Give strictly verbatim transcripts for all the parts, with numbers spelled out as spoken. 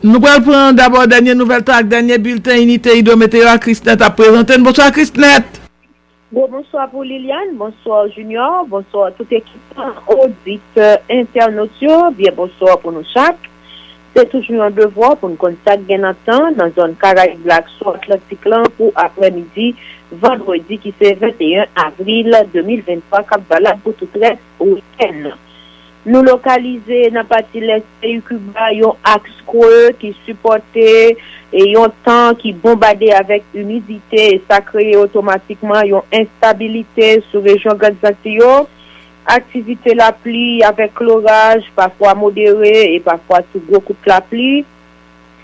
Nou pral pran dabò dènye nouvèl tan ak dènye bilten Inite Idwometeo a Krisnèt ap prezante n. Bonswa Krisnèt! Gwo bonswa pou Liliane, bonswa Junior, bonswa tout ekip lan, oditè, entènot yo, byen bonswa pou nou chak. Se toujou yon devwa pou n konn sa k gen nan tan nan zòn Karayib la ak sou Atlantik lan pou aprèmidi vandredi ki se venteyen avril de mil venntwa k ap valab pou tout rès wikenn nan. Nou lokalize nan pati lès peyi Kiba yon aks kre ki sipòte yon tan ki bonbade avèk imidite e sa kreye otomatikman yon enstabilite sou rejyon Grann Zanti yo. Aktivite lapli avèk loraj, pafwa modere e pafwa tou gwo kout lapli.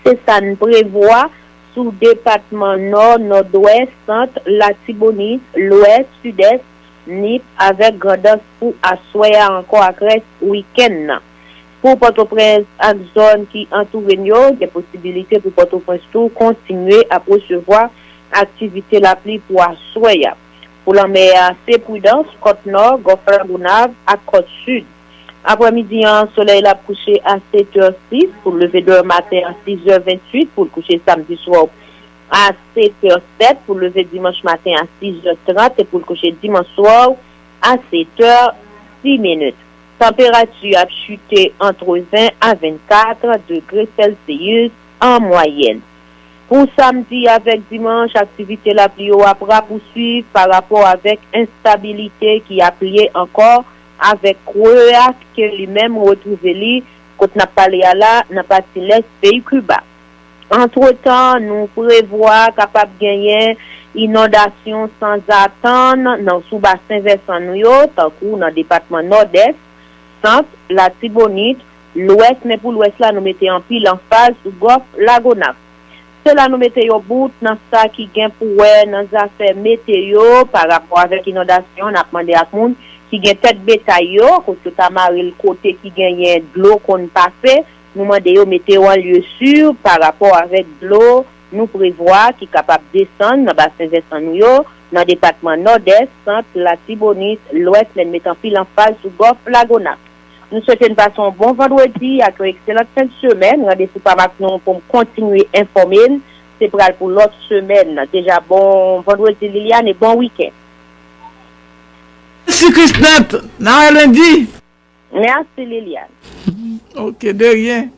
Se sa n prevwa sou depatman Nò, Nòdwès, Sant, Latibonit, Lwès, Sidès, Nip avèk Grandans pou aswè a ankò ak rès wikenn nan. Pou Pòtoprens ak zòn ki antoure n yo, gen posibilite pou Pòtoprens tou kontinye ap resevwa aktivite lapli pou aswè a. Pou lanmè a, se pridans, kòt nò, Gòf Lagonav ak kòt sid. Aprèmidi an, solèy la ap kouche a sèt è sis pou leve demen maten an sis è venntuit pou l kouche samdi swa a sèt è sèt pou leve dimanch maten a sis è trant e pou l kouche dimanch swa a sèt è sis minit. Tanperati ap chite antre ven a vennkat degre Celsius an mwayèn. Pou samdi avèk dimanch, aktivite lapli yo ap rapouswiv pa rapò avèk enstabilite ki ap lye ankò avèk kre a ke li menm retwouve li kot n ap pale a la nan pati lès peyi Kiba. Antretan, nou prevwa kapab genyen inondasyon sanzatann nan sou basen vèsan nou yo, tankou nan depatman Nòdès, Sant, Latibonit, Lwès, men pou Lwès la nou mete anpil anfaz sou Gòf Lagonav. Se la nou mete yon bout nan sa ki gen pou wè nan zafè meteyo pa rapò avèk inondasyon. N ap mande ak moun ki gen tèt betay yo, kote yo ta mare l kote ki genyen dlo konn pase, nou mande yo mete yo an lye si pa rapò avèk dlo nou prevwa ki kapab desann nan basen vèsan nou yo, nan depatman Nòdès, Sant, Latibonit, Lwès, men n met anpil anfaz sou Gòf Lagonav. Nou swete n pase yon bon vandredi ak yon ekselant fen de semèn. Randevou pa m ak nou pou m kontinye enfòme n. Se pral pou lòt semèn. Deja bon vandredi Liliane e bon wikenn. Mèsi Krisnèt, n a wè lendi. Mèsi Liliane. Ok, de ryen.